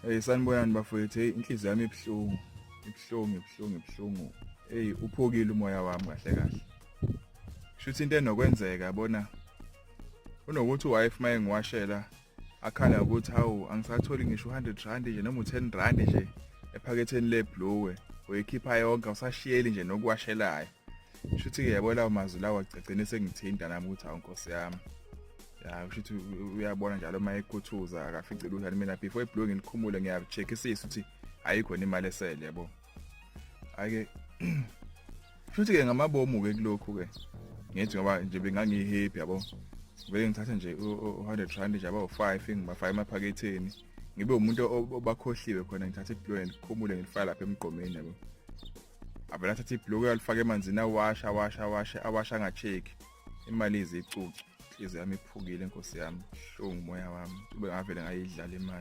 Hey, sanibonani bafowethu. Hey, inhliziyo yami ibuhlungu, ibuhlungu, ibuhlungu, ibuhlungu. Hey, uphukile umoya wami kahle kahle. Shuthi into enokwenzeka, yabona, unokuthi uwife maye ngiwashela akhala ukuthi hawu, angisatholi ngisho u-R100 nje noma u-R10 nje ephaketheni lebhluwe, uyikhipha yonke, awusashiyeli nje nokuwashelayo. Shuthi-ke, yabo, lawo mazwi lawo agcine sengithinta nami ukuthi hawu, nkosi yami. Ya, kusho ukuthi uyabona njalo uma ekhuthuza akafici lutho. Mina before ibhluwe ngilikhumule, ngiya-check-isisa ukuthi ayikho imali esele, yabo. Ake futhi-ke ngamabomu-ke kulokhu-ke ngithi ngoba nje bengangiyi-happy, yabo, vele ngithathe nje u-R100 nje abawu-5, ngibafake emaphaketheni, ngibe umuntu obakhohliwe khona. Ngithathe ibhluwe, ngilikhumule, ngilifake lapha emgqomeni, yabo. Avele athathe ibhluwe, alifake emanzini, awasha, awasha, awashe, awasha, anga-check-i imali izicucu. Inhliziyo yami iphukile, nkosi yami, buhlungu umoya wami, ube ngavele ngayidlala imali.